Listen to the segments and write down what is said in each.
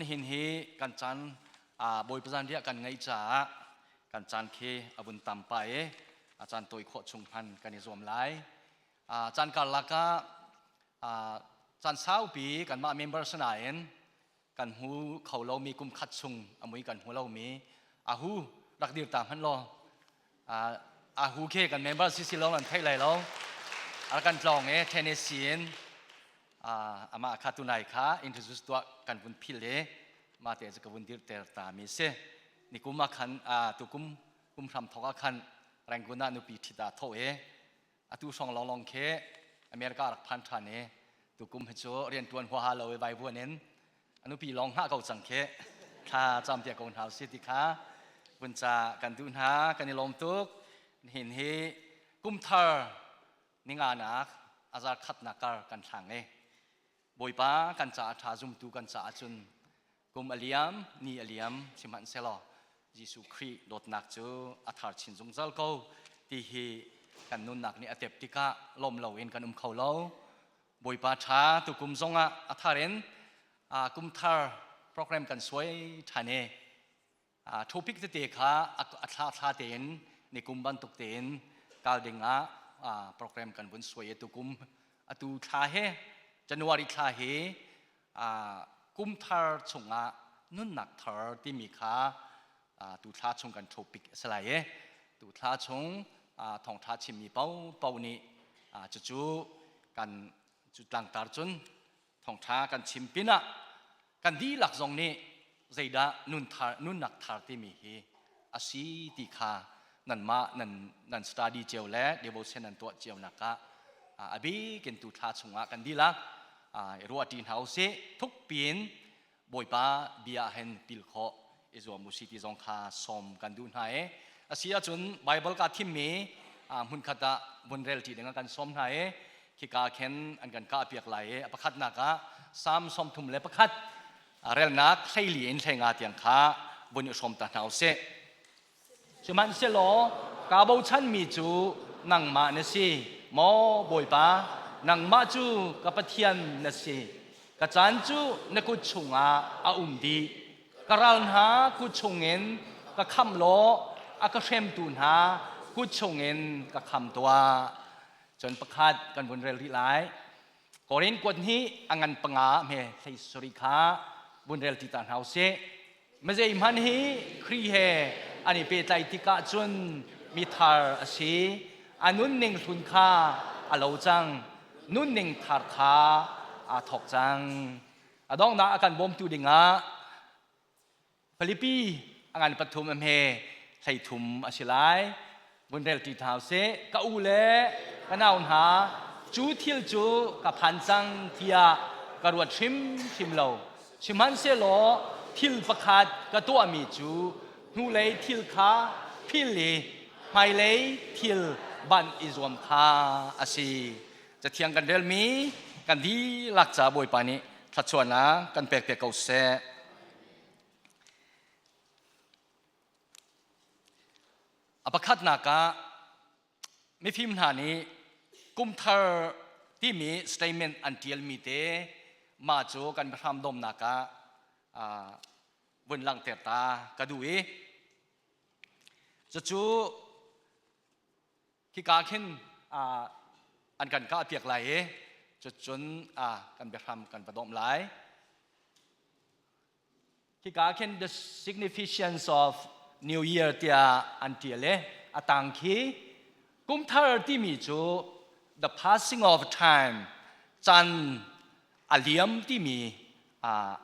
Nihin hi kan caan Bawipa zanriah kan ngeih caah kan caan khi a vun tam pah i a caan tawi khawh chung hman kan i zuam lai. Caan karlak ah caan saupi kanmah member sinain kan hmu kho lomi kum khat chung a mui kan hmu lomi ahu rak dir ta hmanh law ahu khi kan member si si lo an theih lai lo a kan tlawng i Tennessee in amah kha tunai kha introduce tuah kan vun phil i mah te cu ka vun dirter ta mi si nikum ah khan tukum kum hram thok ah khan Rangoon ah nupi ṭhit ah thawh i atu hrawng lawnglawng khi America rak phan ṭhan i tukum hi cu rianṭuan huaha lo i vaivuan in a nupi lawng hngah ko cang khi thla cam tia ko hna si ti kha vun ca kan duh hna. Kan i lawm tuk. Nihin hi kumthar ninganak azar khatnak kar kan thlang i Bawipa kan caah ṭha zumtu kan caah cun kum a liam ni a liam sihmanhsehlaw Jesuh Khrih dawtnak cu a thar chin zungzal ko ti hi kan nunnak nih a tep tikah lawm loin kan um kho lo. Bawipa ṭha tukum zongah a thar in kum thar program kan suai ṭhan i topic tete kha a thla thla tein nikum bantuk tein kal ding ah program kan vun suai i tukum atu thla he January thla hi kum thar chungah nunnak thar timi kha tu thla chung kan topic a si lai i tu thla chung thawngtha chimmi paohpaoh nih cucu kan cu tlangtar cun thawngtha kan chim pinah kan dihlak zong nih zeidah nunthar nunnak thar timi hi a si ti kha nanmah nan nan study cio le devotion nan tuah cio nak ah a bikin tu thla chungah kan dihlak i ruah ṭi hna usih. Thuk piin Bawipa bia hen pil khawh i zuam usih ti zong kha sawm kan duh hna i a si ahcun Bible ka thimmi hmunkhat ah vun rel ṭi ding ah kan sawm hna i khika khen an kan kah piak lai i a pakhatnak ah Psalm 31 relnak 14 in 15 tiang kha vun i hrawm ta hna usih. Sihmanhsehlaw kaa bochanmi cu nangmah na si, maw Bawipa, nangmah cu ka Pathian na si. Ka caan cu na kut chungah a um dih. Ka ral hna kut chungin ka khamh law a ka hremtu hna kut chungin ka kham tuah. Cun pakhat kan vun rel rih lai. Korin kuat hnih a ngan panga hme hlei sarih kha vun rel ti ta hna usih. Mazei hmanh hi Khrih he an i pehtlaih tikah cun mithar a si. A nunning hlun kha a lo cang. Nunning thar kha aa thawk cang. A donghnak a kan bawmtu dingah Filipi a ngan pathum a hme 13 a si lai. Vun rel ṭi hna usih. Ka u le ka nau hna, cu thil cu ka phan cang tiah ka ruat hrimhrim lo. Sihmanhsehlaw thil pakhat ka tuahmi cu hnulei thil kha phil i hmailei thil banh i zuam kha a si. Cathiang kan relmi kan dihlak ca Bawipa nih thluachuahnak kan pek te ko seh. A pakhatnak ah mifim hna nih kumthar timi statement an ṭialmi te mah cu kan biahram domnak ah vun langhter ta ka duh i cucu Khika khin an kan kahpiak lai i cucun kan biahram kan va domh lai. Khika khin the significance of New Year tiah an ṭial i a tang khi kumthar timi cu the passing of time, caan a liam timi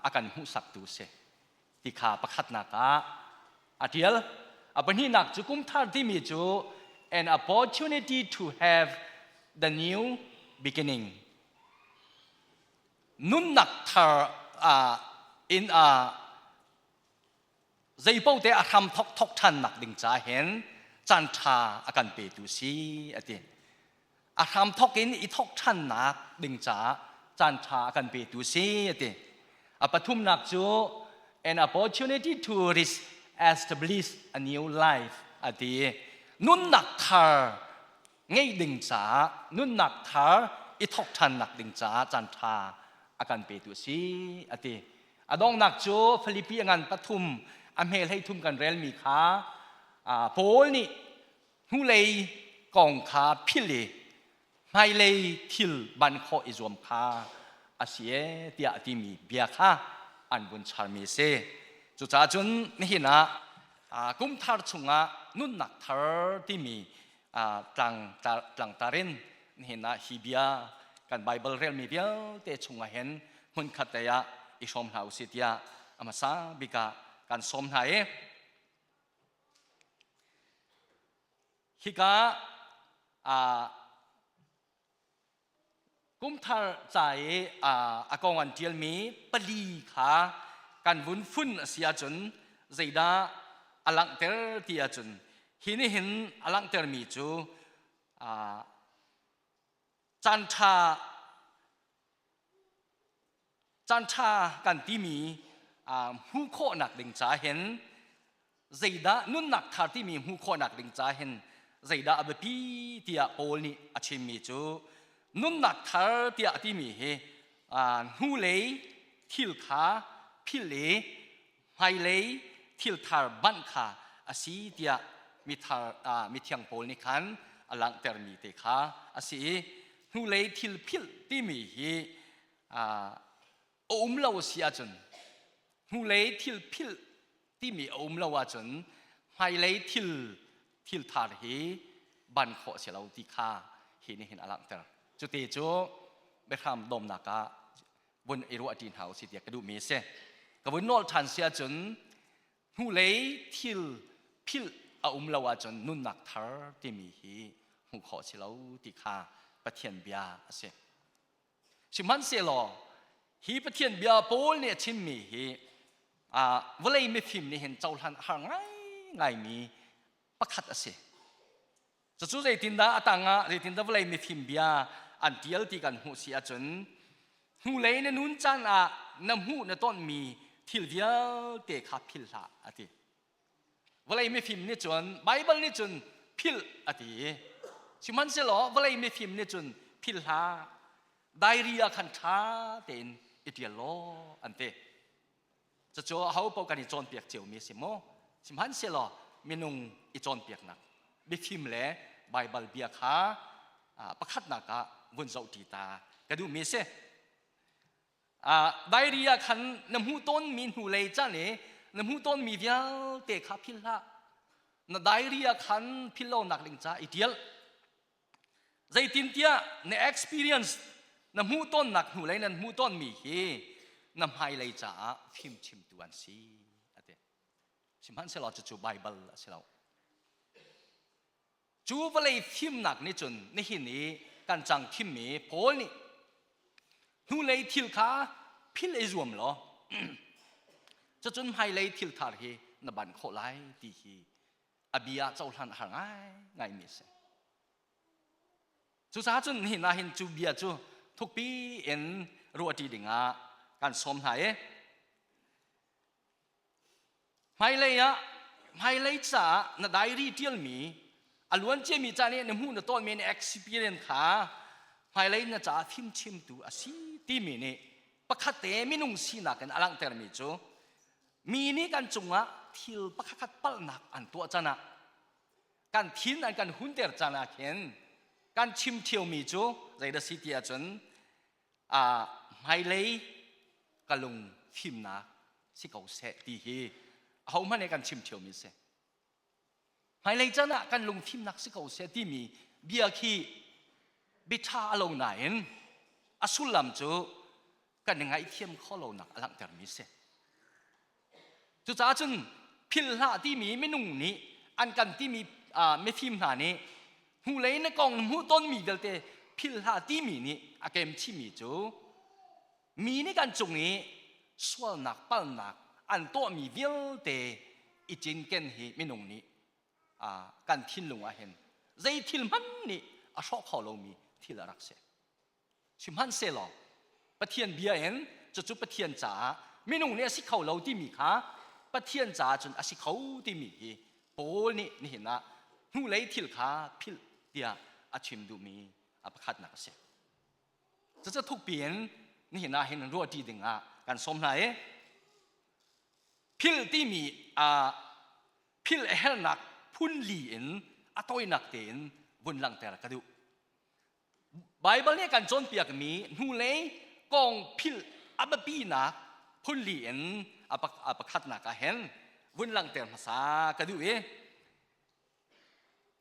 a kan hmuhsaktu si ti kha pakhatnak ah a ṭial. A pahnihnak cu kumthar timi cu an opportunity to have the new beginning. Nunnak thar in zeipaoh te a hram thok thok ṭhannak ding ca hin caan ṭha a kan petu si a ti. A hram thok in i thok ṭhannak ding caah caan ṭha a kan petu si a ti. A pathumnak cu an opportunity to establish a new life a ti. Nunnak thar ngeih ding caah, nunnak thar i thok ṭhannak ding caah caan ṭha a kan petu si a ti. A donghnak cu Filipi a ngan pathum a hme 13 kan relmi kha Paul nih hnulei kong kha philh i hmailei thil ban khawh i zuam kha a si e tiah a timi bia kha an vun charmi a si. Cucaah cun nihin ah kum thar chungah nunnak thar timi tlang tlangtar in nihin ah hi bia kan Bible relmi vialte chungah hin hmunkhat te ah i hrawm hna usih tiah a hmasa bik ah kan sawm hna i hika Kumthar ca i a kong an ṭialmi pali kha kan vun fun a si ahcun zeidah a langhter ti ahcun hi nih hin a langhtermi cu caanṭha caanṭha kan timi hmuh khawhnak ding ca hin zeidah nunnak thar timi hmuh khawhnak ding ca hin zeidah a biapi tiah Paul nih a chimmi cu nunnak thar tiah a timi hi hnulei thil kha philh i hmailei thil thar banh kha a si tiah mithar mithiang Paul nih khan a langhtermi te kha a si i hnulei thil philh timi hi a um lo a si ahcun hnulei thil philh timi a um lo ahcun hmailei thil thil thar hi ban khawh a si lo ti kha hi nih hin a langhter. Cute cu biahram dawmnak ah vun i ruah ṭi hna usih tiah ka duhmi a si. Ka vun nawl ṭhan si ahcun hnulei thil philh a um lo ahcun nunnak thar timi hi hmuh khawh a si lo ti kha Pathian bia a si. Sihmanhsehlaw hi Pathian bia Paul nih a chimmi hi vawlei mifim nih hin cohlan a har ngaingaimi pakhat a si. Cucu zeitindah a tangah zeitindah vawlei mifim bia an tial ti kan hmuh si ahcun hnulei na nun caan ah na hmuh na tonmi thil vialte kha philh hlah a ti. Vawlei mifim nih cun Baibal nih cun philh a ti. Sihmanhsehlaw vawlei mifim nih cun philh hlah. Diary ah khan ṭha tein i ṭial law an ti. Cucu aho paoh kan i cawnpiak ciomi a si maw? Sihmanhsehlaw minung i cawnpiaknak biafim le Baibal bia kha pakhatnak ah vun zohṭi ta ka duhmi a si. Diary ah khan na hmuh tawnmi hnulei caan i na hmuh tawnmi vialte kha philh hlah. Na diary ah khan philh lonak ding ca i ṭial. Zeitintiah na experience na hmuh tawnnak hnulei nan hmuh tawnmi hi na hmailei caah fimchimtu an si a ti. Sihmanhsehlaw cucu Baibal a si lo. Cu vawlei fimnak nih cun nihin i kan cang thimmi Paul nih hnulei thil kha philh i zuam law cucun hmailei thil thar hi na ban khawh lai ti hi a bia cohlan a har ngaingaimi a si. Cucaah cun nihin ah hin cu bia cu thukpi in ruahṭi dingah kan sawm hna i hmailei ah hmailei caah na diary ṭialmi a luan ciami ca nih na hmuh na tawnmi na experience kha hmailei na caah fimchimtu a si timi nih pakhat te minung sinak in a langhtermi cu Mi nih kan cungah thil pakhatkhat palhnak an tuah can ah kan thin an kan hunter caan ah khin kan chim ṭhiomi cu zeidah si ti ahcun hmailei ka lung fimnak si ko seh ti hi ahohmanh nih kan chim ṭhiomi a si. Hmailei caan ah kan lungfimnak si ko seh timi bia khi biaṭha a lo nain a sullam cu kan i ngaihthiam khawh lonak a langhtermi a si. Cucaah cun philh hlah timi minung nih an kan timi mifim hna nih hnulei na kong hmuh tonmi vialte philh hlah timi nih a kem chihmi cu Mi nih kan cung i sualnak palnak an tuahmi vialte i cinken hi minung nih kan thinlung ah hin zei thil hmanh nih a hrawh kho lomi thil a rak si. Sihmanhsehlaw Pathian bia in cucu Pathian caah minung nih a si kho lo timi kha Pathian caah cun a si kho timi hi Paul nih nihin ah hnulei thil kha philh tiah a chim duhmi a pakhatnak a si. Cucu thukpi in nihin ah hin ruahṭi ding ah kan sawm hna i. Philh timi philh a hernak phun li in a tawinak tein vun langhter ka duh. Baibal nih kan cawnpiakmi hnulei kong philh a biapinak phun li in a pakhatnak ah hin vun langhter hmasa ka duh i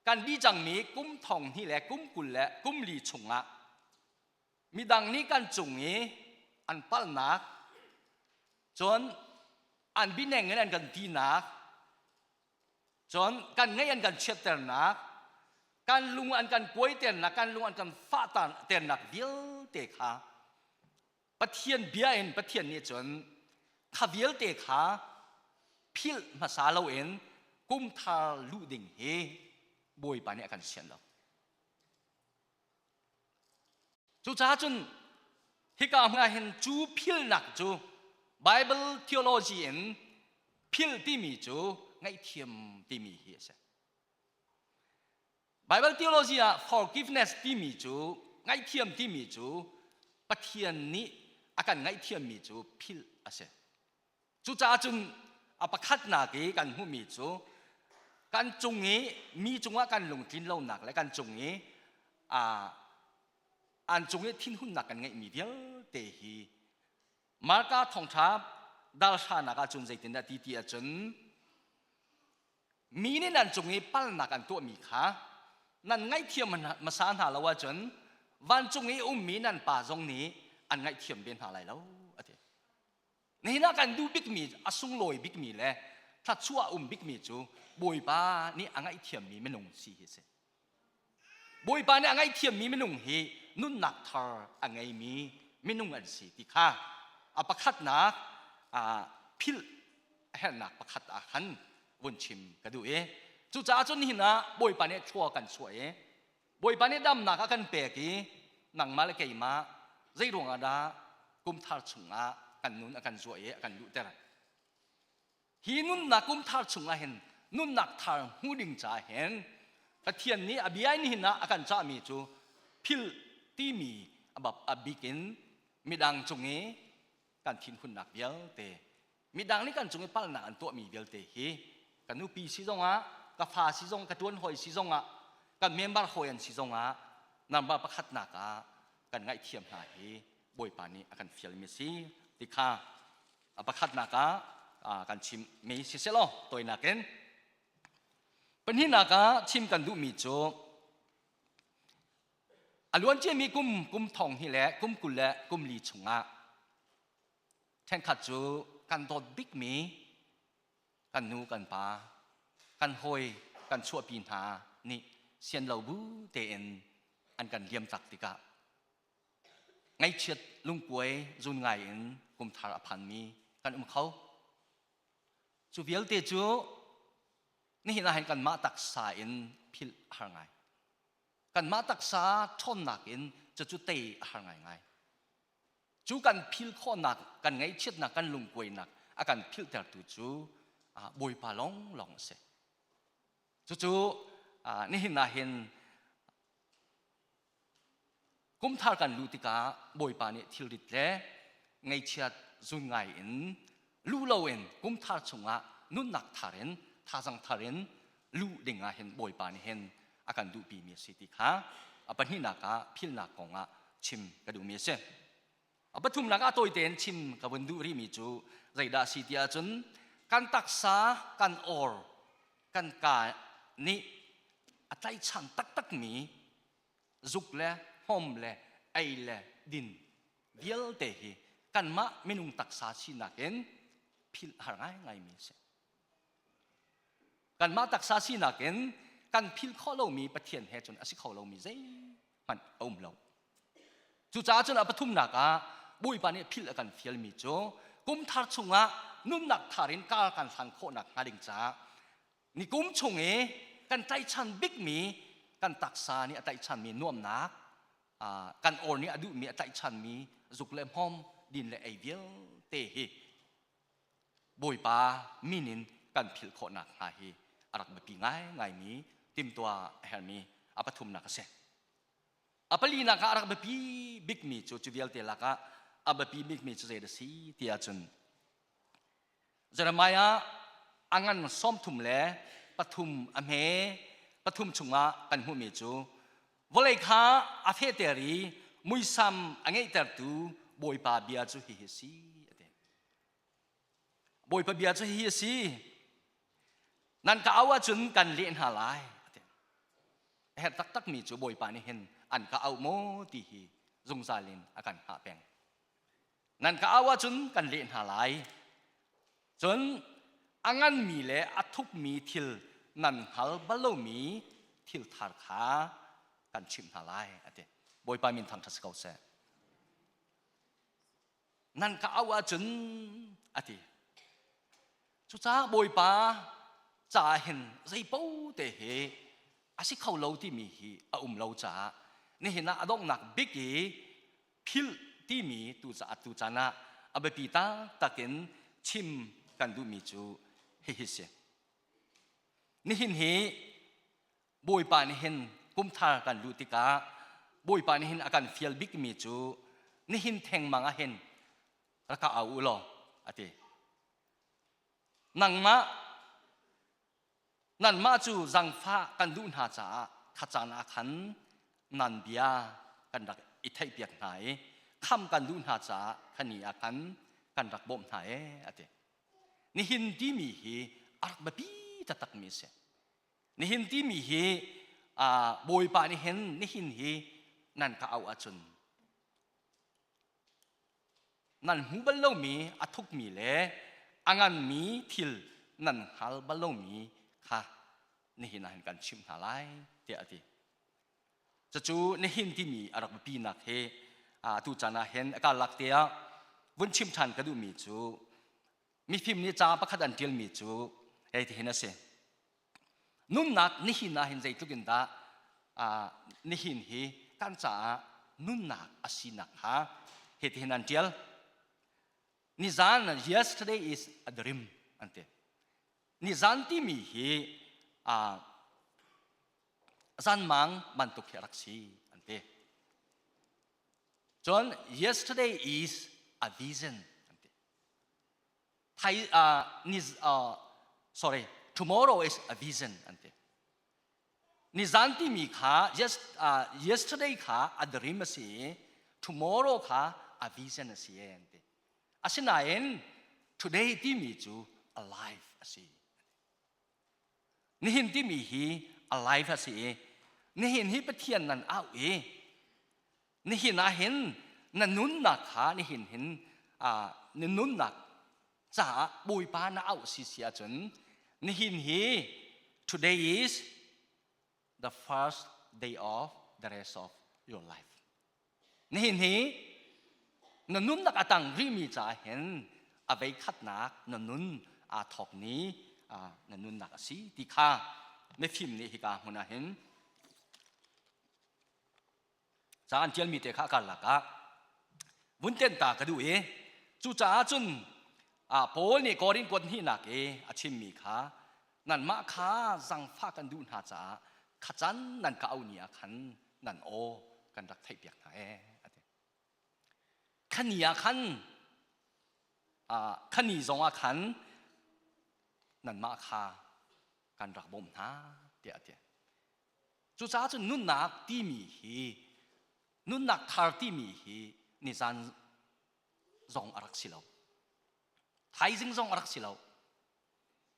kan bi cangmi kum thong hnih le kum 20 le kum li chungah midang nih kan cung i an palhnak cun an bineng in an kan tinak cun kan ngeih an kan chiatternak kan lung an kan kuaiternak kan lung an kan fahternak vialte kha Pathian bia in Pathian nih cun kha vialte kha philh hmasa loin kumthar luh ding hi Bawipa nih a kan sian lo. Cucaah cun hika hmun ah hin cu philnak cu Bible theology in philh timi cu ngaihthiam timi hi a si. Bible theology ah forgiveness timi cu ngaihthiam timi cu Pathian nih a kan ngaihthiammi cu philh a si. Cucaah cun a pakhatnak i kan hmuhmi cu kan cung i mi cungah kan lungtlin lonak le kan cung i an cung i thinhunnak kan ngeihmi vialte hi Marka thawngṭha dal hranak ahcun zeitindah ti ti ahcun mi nih nan cung i palnak an tuahmi kha nan ngaihthiam hmasa hna lo ahcun vancung i ummi nan pa zong nih an ngaihthiam ve hna lai lo a ti. Nihin ah kan duh bikmi a sunglawi bikmi le thluachuah um bikmi cu Bawipa nih a ngaihthiammi minung si hi a si. Bawipa nih a ngaihthiammi minung hi nunnak thar a ngeimi minung an si ti kha a pakhatnak philh a herhnak pakhat ah khan vun chim ka duh i cucaah cun nihin ah Bawipa nih thlua kan chuah i Bawipa nih damnak a kan pek i nangmah le keimah zei ruangah dah kumthar chungah kan nun a kan zuah i a kan luhter. Hi nunnak kumthar chungah hin nunnak thar hmu ding caah hin Pathian nih a bia in hin ah a kan cahmi cu philh timi a bik in midang cung i kan thinhunnak vialte midang nih kan cung i palhnak an tuahmi vialte hi ka nupi si zongah ka fa si zong ka ṭuan hawi si zongah kan member hawi an si zongah number pakhatnak ah kan ngaihthiam hna hi Bawipa nih a kan fialmi a si ti kha a pakhatnak ah kan chimmi si selaw tawinak in pahnihnak ah chim kan duhmi cu a luan ciami kum kum thong hi le kum 20 le kum li chungah Ṭhenkhat cu kan dawt bikmi kan nu kan pa, kan hawi kan chuahpi hna nih sian lo bu tein an kan liam tak tikah ngaihchiat lungkuai zun ngai in kumthar a phanmi kan um kho. Cu vialte cu nihin ah hin kanmah taksa in philh a har ngai. Kanmah taksa ṭhawnnak in cucu tei a har ngaingai. Cu kan phil khawhnak, kan ngaihchiatnak, kan lungkuainak a kan philhtertu cu Bawipa lawnglawng a si. Cucu nihin ah hin kumthar kan luh tikah Bawipa nih thilrit le ngaihchiat zun ngai in luh loin kumthar chungah nunnak thar in thazang thar in luh ding ah hin Bawipa nih hin a kan duhpimi a si ti kha a pahnihnak ah philnak kong ah chim ka duhmi a si. A pathumnak ah tawi tein chim ka vun duh rihmi cu zeidah a si ti ahcun kan taksa kan or kan ka nih a tlaihchan taktakmi zuk le hmom le ei le din vialte hi kanmah minung taksa sinak in philh har ngaingaimi a si. Kanmah taksa sinak in kan philh khawh lomi Pathian he cun a si kho lomi zeihmanh a um lo. Cucaah cun a pathumnak ah Bawipa nih philh a kan fialmi cu kumthar chungah nunnak thar in kar kan hlan khawhnak hnga ding caah nikum chung i kan tlaihchan bikmi kan taksa nih a tlaihchanmi nuamnak kan or nih a duhmi a tlaihchanmi zuk le hmawm din le ei vialte hi Bawipa min in kan philh khawhnak hnga hi a rak biapi ngaingaimi timhtuah a herhmi a pathumnak a si. A palinak ah a rak biapi bikmi cu cu vialte lakah a biapi bikmi cu zei a si ti ahcun. Jeremiah a ngan 33 a hme pathum chungah kan hmuhmi cu vawlei kha a fehter i muisam a ngeihtertu Bawipa bia cu hihi a si a ti. Bawipa bia cu hihi a si. Nan ka au ahcun kan leh hna lai a ti. A herh taktakmi cu Bawipa nih hin an ka au maw ti hi zungzal in a kan hngah peng. Nan ka au ahcun kan leh hna lai. Cun a nganmi le a thukmi thil nan hngal bal lomi thil thar kha kan chimh hna lai a ti. Bawipa min thangṭhat si ko seh. Nan ka auh ahcun a ti. Cucaah Bawipa caah hin zeipo te hi a si kho lo timi hi a um lo caah nihin ah a donghnak bik i philh timi tu caah tu caan ah a biapi taktak in chim kan duhmi cu hihi si. Nihin hi Bawipa nih hin kumthar kan luh tikah Bawipa nih hin a kan fial bikmi cu nihin thengmang ah hin rak ka au u law a ti. Nangmah Nanmah cu zangfah kan duh hna caah kha caan ah khan nan bia kan rak i theihpiak hna i kham kan duh hna caah kha ni ah khan kan rak bawmh hna ee a ti. Nihin timi hi a rak biapi taktakmi a si. Nihin timi hi Bawipa nih hin nihin hi nan ka auh ahcun Nan hmu bal lomi a thukmi le a nganmi thil nan hngal bal lomi kha nihin ah hin kan chimh hna lai tiah a ti. Cucu nihin timi a rak biapinak hi atu caan ah hin a karlak te ah vun chim ṭhan ka duhmi cu mifim nih ca pakhat an ṭialmi cu hei ti hin a si. Nunnak nihin ah hin zeitluk in dah nihin hi kan caah nunnak a sinak kha hitihin an ṭial. Nizan yesterday is a dream an ti. Nizan timi hi zanmang bantuk hi a rak si an ti. Cun yesterday is a vision an ti. Thai ni sorry tomorrow is a vision an ti. Nizan timi kha yes, yesterday kha a dream a si tomorrow kha a vision a si an ti. Asinain today timi cu a life a si. Nihin timi hi a life a si i nihin hi Pathian nan au i nihin ah hin na nunnak kha nihin hin na nunnak caah Bawipa na auh si si ahcun nihin hi today is the first day of the rest of your life. Nihin hi na nunnak a tang rihmi caah hin a vei khatnak na nun aa thawk ni na nunnak a si ti kha mifim nih hika hmun ah hin ca an ṭialmi te kha a karlak ah vun ten ta ka duh i cucaah cun Paul nih Korin kuat hnihnak i a chimmi kha nanmah kha zangfah kan duh hna caah khacan nan ka auh ni ah khan nan aw kan rak theihpiak hna ee a ti. Khani ah khan khani zong ah khan nanmah kha kan rak bawmh hna tiah a ti. Cucaah cun nunnak timi hi nunnak thar timi hi nizan zong a rak si lo. Thaizing zong a rak si lo.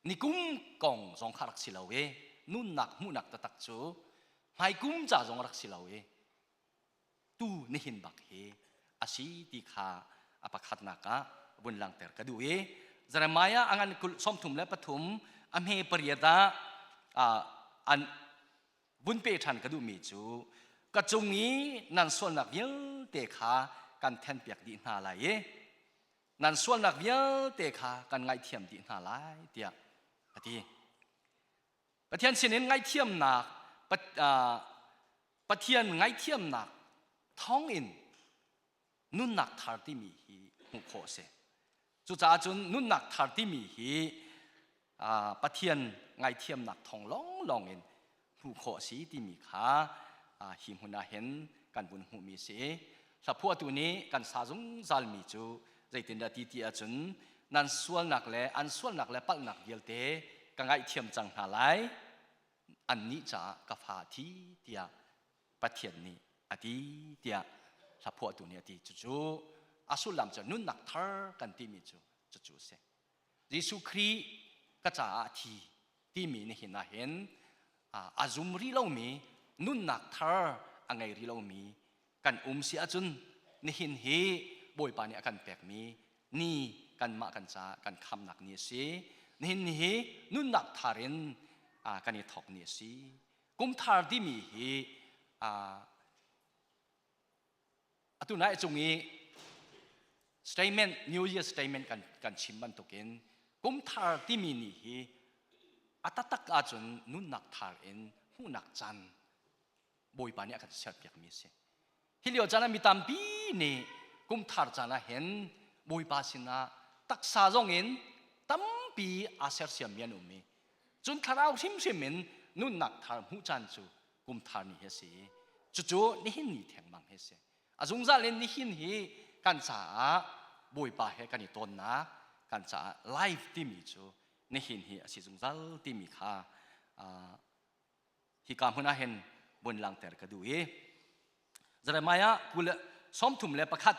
Nikum kong zong kha rak si lo i nunnak hmuhnak taktak cu hmaikum ca zong a rak si lo i tu nihin bak hi a si ti kha a pakhatnak ah vun langhter ka duh i Jeremiah a ngan kul 33 a hme pariat ah an vun pe ṭhan ka duhmi cu ka cung i nan sualnak vialte kha kan thenpiak dih hna lai i nan sualnak vialte kha kan ngaihthiam dih hna lai tiah a ti. Pathian sinin ngaihthiamnak Pathian ngaihthiamnak thawngin nunnak thar timi hi hmuh khawh a si. Cucaah cun nunnak thar timi hi Pathian ngaihthiamnak thawng lawnglawng in hmuh khawh a si timi kha hi hmun ah hin kan vun hmuhmi a si. Hlaphuahtu nih kan sa zungzalmi cu zeitindah ti ti ahcun Nan sualnak le an sualnak le palhnak vialte ka ngaihthiam cang hna lai. Annih caah ka fa thi tiah Pathian nih a ti tiah hlaphuahtu nih a ti. Cucu a sullam cu nunnak thar kan timi cu cucu a si. Jesuh Khrih ka caah a thi timi nihin ah hin a zum rih lomi nunnak thar a ngei rih lomi kan um si ahcun nihin hi Bawipa nih a kan pekmi ni kanmah kan caah kan khamnak ni a si. Nihin ni hi nunnak thar in kan i thawk ni a si. Kum thar timi hi atu nai cung i statement New Year statement kan kan chim bantukin kum thar timi ni hi a taktak ahcun nunnak thar in hmuhnak caan Bawipa nih a kan serpiakmi a si. Hi lio caan ah mi tampi nih kum thar caan ah hin Bawipa sinah taksa zong in tampi aa sersiammi an um i cun thlarau hrimhrim in nunnak thar hmuh caan cu kum thar ni hi a si. Cucu nihin ni thengmang hi a si. A zungzal in nihin hi kan caah Bawipa he kan i tawnnak kan caah life timi cu nihin hi a si zungzal timi kha hika hmun ah hin vun langter ka duh i Jeremiah 31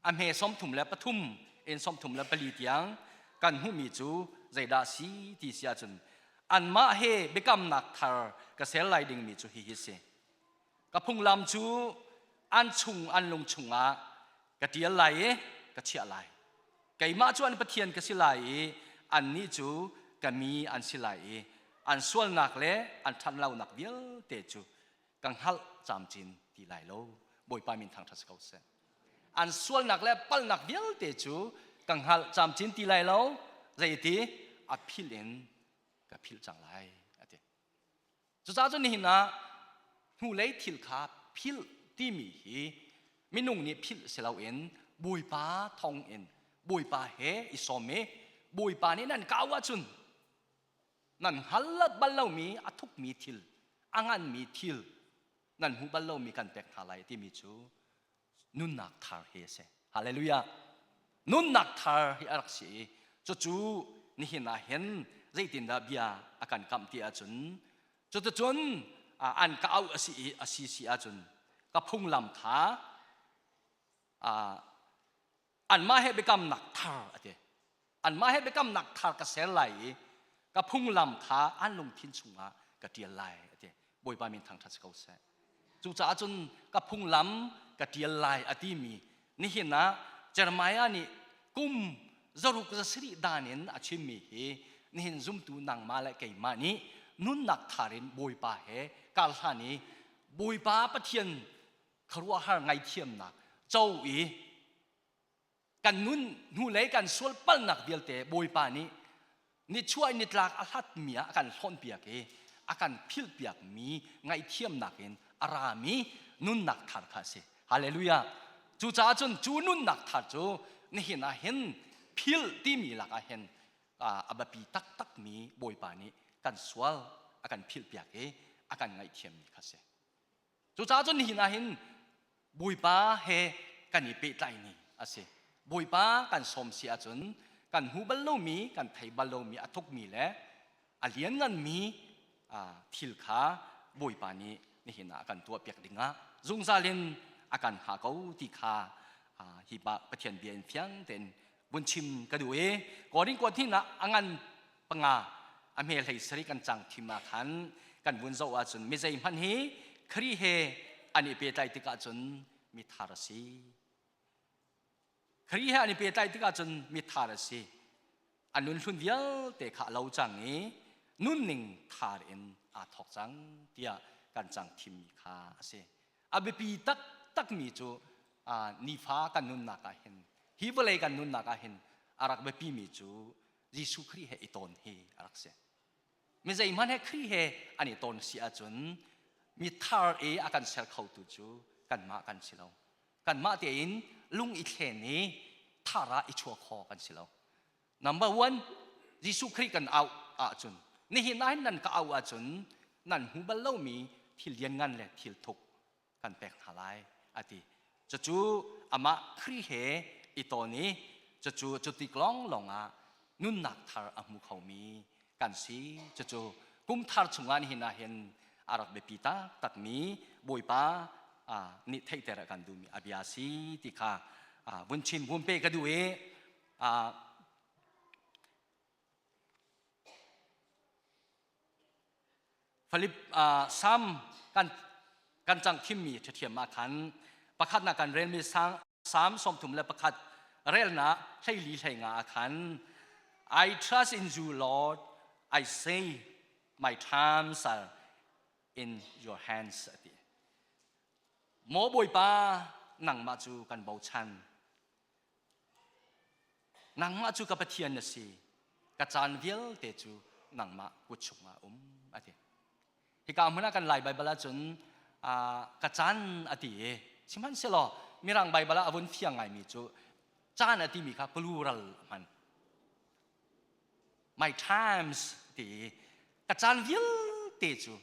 a hme 33 in 34 tiang kan hmuhmi cu zeidah si ti si ahcun anmah he biakamnak thar ka ser lai dingmi cu hihi si. Ka phunglam cu an chung an lung chungah ka ṭial lai i ka chiah lai. Keimah cu an Pathian ka si lai i annih cu ka mi an si lai i an sualnak le an ṭhatlonak vialte cu ka hngalh camcin ti lai lo. Bawipa min thangṭhat si ko seh. An sualnak le palhnak vialte cu ka hngalh camcin ti lai lo. Zeiti a philh in ka philh cang lai a ti. Cucaah cun nihin ah hnulei thil kha philh timi hi minung nih philh si loin Bawipa thawng in Bawipa he i sawm i Bawipa nih nan kau ahcun nan hngal bal lomi a thukmi thil a nganmi thil nan hmuh bal lomi kan pek hna lai timi cu nunnak thar hi a si. Hallelujah. Nunnak thar hi a rak si i cucu nihin ah hin zeitindah bia a kan kamh ti ahcun cuticun an ka auh a si i a si si ahcun ka phunglam kha anmah he biakamnak thar a ti. Anmah he biakamnak thar ka ser lai i ka phunglam kha an lungthin chungah ka ṭial lai a ti. Bawipa min thangṭhat si ko seh. Cucaah cun ka phunglam ka ṭial lai a timi nihin ah Jeremiah nih kum zaruk zasarih dan in a chimmi hi nihin zumtu nangmah le keimah nih nunnak thar in Bawipa he kar hlan i Bawipa Pathian khuaruahhar ngaithiamnak co i kan nun hnulei kan sual palnak vialte Bawipa nih nichuah nitlak a hlatmi ah a kan hlawnpiak i a kan philhpiakmi ngaihthiamnak in a rami nunnak thar kha a si. Hallelujah. Cucaah cun cu nunnak thar cu nihin ah hin philh timi lakah hin a biapi taktakmi Bawipa nih kan sual a kan philhpiak i a kan ngaihthiammi kha a si. Cucaah cun nihin ah hin Bawipa he kan i pehtlai ni a si. Bawipa kan sawm si ahcun kan hmu bal lomi, kan thei bal lomi, a thukmi le a liannganmi thil kha Bawipa nih nihin ah a kan tuahpiak dingah zungzal in a kan hngah ko ti kha hi Pathian bia in fiang tein vun chim ka duh i Korin kuat hnihnak a ngan panga a hme hlei sarih kan cang thim ah khan kan vun zoh ahcun mi zeihmanh hi Khrih he an i pehtlai tikah cun mi thar a si. Khrih he an i pehtlai tikah cun mi thar a si. A nun hlun vialte kha a lo cang i nunning thar in aa thawk cang tiah kan cang thimmi kha a si. A biapi taktakmi cu nifa kan nunnak ah hin hi vawlei kan nunnak ah hin a rak biapimi cu Jesuh Khrih he i tawn hi a rak si. Mi zeihmanh he Khrih he an i tawn si ahcun mi thar i a kan ser khotu cu kanmah kan si lo. Kanmah tein lung i thlen i thar ah i chuah kho kan si lo. Number one, Jesuh Khrih kan auh ahcun nihin ah hin nan ka auh ahcun nan hmu bal lomi thil lianngan le thil thuk kan pek hna lai a ti. Cucu amah Khrih he i tawn i Cucu cutik lawnglawng ah nunnak thar a hmu khomi kan si. Cucu kum thar chungah nihin ah hin a rak biapi taktakmi Bawipa nih theihter a kan duhmi a bia si ti kha vun chim vun pe ka duh i Philip Sam kan kan cang thimmi ṭhathiam ah khan pakhatnak kan relmi Salm 31 relnak 14 hleinga ah khan I trust in you Lord I say my times are in your hands ati Maw Bawipa nangmah cu kan bochan Nangmah cu ka Pathian na si. Ka caan vialte cu nangmah kut chungah um a ti. Hika hmun ah kan Lai Baibal ahcun ka caan a ti i sihmanhsehlaw Mirang Baibal ah a vun fiang ngaimi cu caan a timi kha plural a hman. My times ti i ka caan vialte cu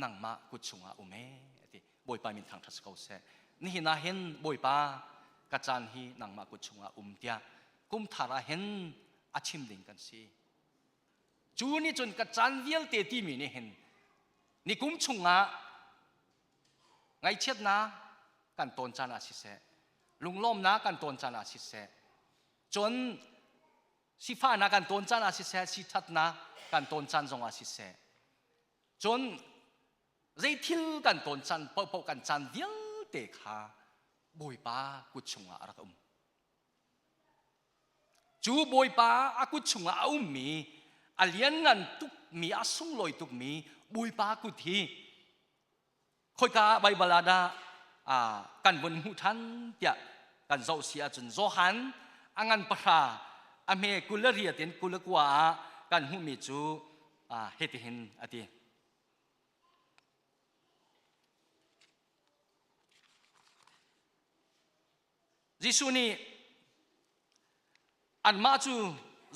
nangmah kut chungah um e a ti. Bawipa min thangṭhat si ko seh. Nihin ah hin Bawipa ka caan hi nangmah kut chungah um tiah kum thar ah hin a chim ding kan si. Cu nih cun ka caan vialte timi nih hin ni kum chungah ngaihchiatnak kan tawn caan ah siseh, lunglawmnak kan tawn caan ah siseh, cun sifahnak kan tawn caan ah siseh, sithatnak kan tawn caan zongah siseh, cun Zeithil kan tawn caan paohpaoh kan caan vialte kha Bawipa kut chungah a rak um. Cu Bawipa a kut chungah a ummi, a lianngan tukmi, a sunglawi tukmi Bawipa kut hi khoika Baibal ah dah kan vun hmuh ṭhan tiah kan zoh si ahcun Johan a ngan pahra a hme 28 in 29 ah kan hmuhmi cu hitihin a ti. Jesuh nih anmah cu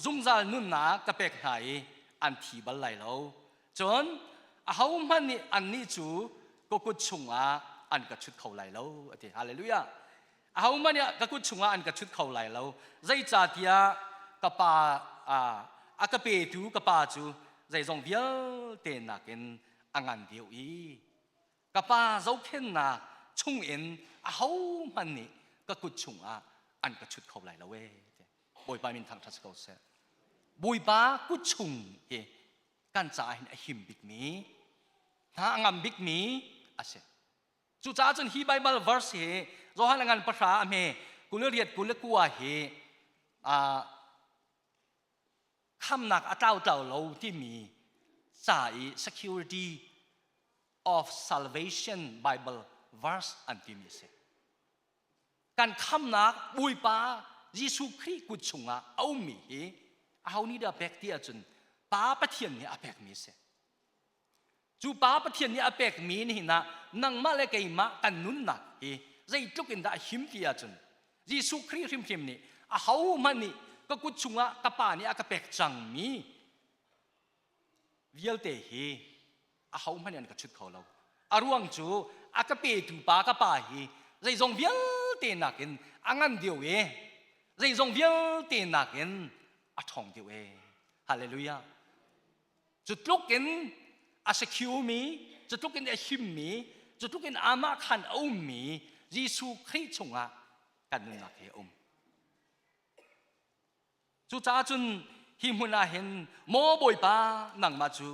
zungzal nunnak ka pek hna i an thi bal lai lo. Cun ahohmanh nih annih cu ka kut chungah an ka chut kho lai lo a ti. Hallelujah. Ahohmanh nih ka kut chungah an ka chut kho lai lo. Zeicahtiah ka pa a ka petu ka pa cu zeizong vialte nakin a ngan deuh i ka pa zohkhennak chungin ahohmanh nih ka kut chungah an ka chut kho lai lo ee. Bawipa min thangṭhat si ko seh. Bawipa kut chung hi kan caah hin a him bikmi, hna a ngam bikmi a si. Cucaah cun hi Bible verse hi Johan a ngan pahra a hme 28 29 hi khamnak a tlau tlau lo timi ca i security of salvation Bible verse an timi a si. Kan khamnak Bawipa Jesuh Khrih kut chungah a ummi hi aho nih dah pek ti ahcun Pa Pathian nih a pekmi a si. Cu Pa Pathian nih a pekmi nihin ah nangmah le keimah kan nunnak hi zeitluk in dah a him ti ahcun Jesuh Khrih hrimhrim nih ahohmanh nih ka kut chungah ka Pa nih a ka pek cangmi vialte hi ahohmanh nih an ka chut kho lo. A ruang cu a ka petu pa ka pa hi zeizong vialte nakin a ngan deuh i zeizong vialte nakin a ṭhawng deuh e. Hallelujah. Cu tluk in a secure mi, cu tluk in a himmi, cu tluk in amah khan a ummi Jesuh Khrih chungah kan nunnak hi a um. Cucaah cun hi hmun ah hin maw Bawipa nangmah cu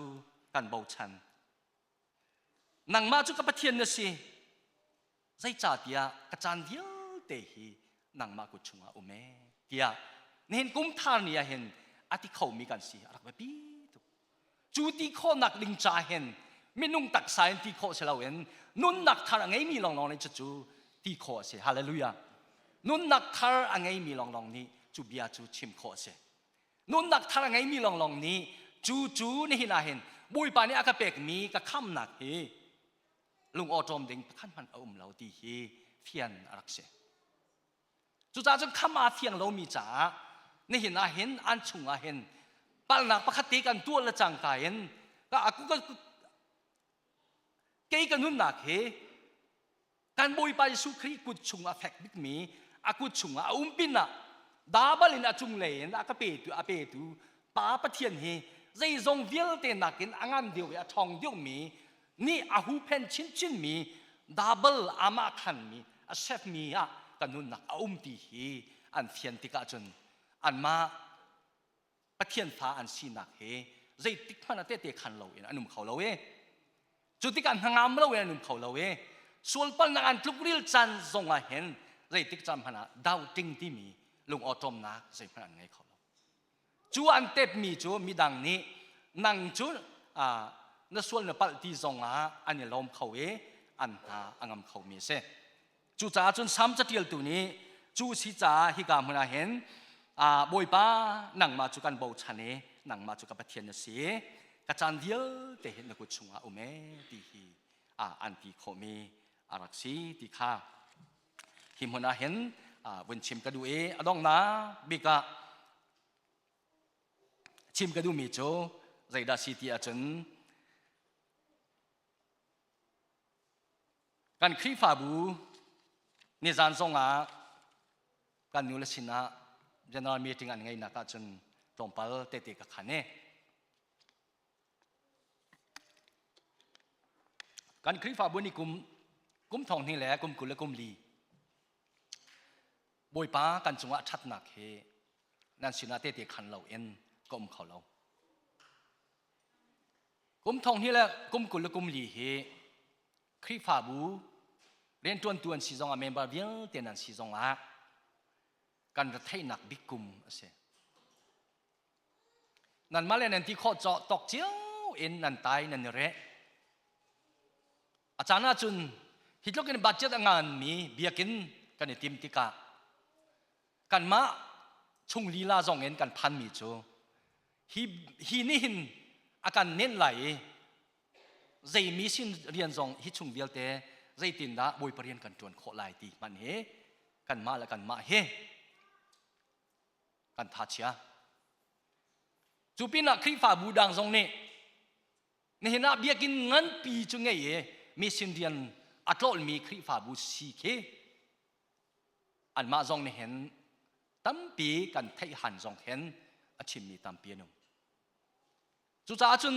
kan bochan. Nangmah cu ka Pathian na si. Zeicahtiah ka caan vialte hi nangmah kut chungah um ee tiah nihin kum thar ni ah hin a ti khomi kan si a rak biapi tuk. Cu ti khawhnak ding ca hin minung taksa in ti khawh si loin nunnak thar a ngeimi lawnglawng nih cucu ti khawh a si. Hallelujah. Nunnak thar a ngeimi lawnglawng nih cu bia cu chim khawh a si. Nunnak thar a ngeimi lawnglawng nih cu cu nihin ah hin Bawipa nih a ka pekmi ka khamnak hi lungawṭawm ding pakhat hmanh a um lo ti hi fian a rak si. Cucaah cun kham aa fiang lomi caah nihin ah hin an chung ah hin palhnak pakhat te kan tuah le cangka in ka kei ka nunnak hi kan Bawipa Jesuh Khrih kut chung ah fek bikmi a kut chungah a um pinah. Dabal in a cunglei in a ka petu a petu Pa Pathian hi zeizong vialte nakin a ngan deuh i a ṭhawng deuhmi nih a huhphen chinchin mi double amah khanmi a sefmi ah ka nunnak a um ti hi an fian tikah cun anmah Pathian fa an sinak hi zeitik hmanh ah tehte khan lo in an um kho lo i cu tikah hnangam lo in an um kho lo i sualpalnak an tluk ril caan zong ah hin zeitik caan hmanh ah doubting timi lung awṭawmnak zeihmanh an ngei kho lo. Cu an tepmi cu midang nih nang cu na sual na palh ti zong ah an i lawm kho i an hna a ngam khomi a si. Cucaah cun Salm caṭialtu nih cu si caah hika hmun ah hin Bawipa nangmah cu kan bochan i nangmah cu ka Pathian na si ka caan vialte hi na kut chungah um e ti hi an ti khawhmi a rak si ti kha hi hmun ah hin vun chim ka duh i a donghnak bik ah chim ka duhmi cu zeidah si ti ahcun Kan Khrihfabu nizan zongah kan nu le sinah general meeting an ngeihnak ahcun tlawmpal tete ka khan i kan Khrihfabu nih kum kum thong hnih le kum 20 le kum li Bawipa kan cungah ṭhatnak hi nan sinah tete khan lo in ka um kho lo. Kum thong hnih le kum 20 le kum li hi Khrihfabu rianṭuantu an si zongah member vialte nan si zongah kan retheihnak bik kum a si. Nanmah le nan ti khawh cawh tawk cio in nan tai nan i reh. A caan ahcun hi tluk in budget a nganmi biakinn kan i tim tikah kanmah chung lila zong in kan phanmi cu hi hi nih hin a kan nenh lai i zei mi sin rian zong hi chung vialte zeitindah Bawipa rian kan ṭuan khawh lai ti hmanh hi kanmah le kanmah hi kan tha chia. Cu pinah Khrihfabu dang zong nih nihin ah biakinn nganpi cu ngei i mission rian a tlawlmi Khrihfabu si khi anmah zong nih hin tampi kan theih han zong hin a chimmi tampi an um. Cucaah cun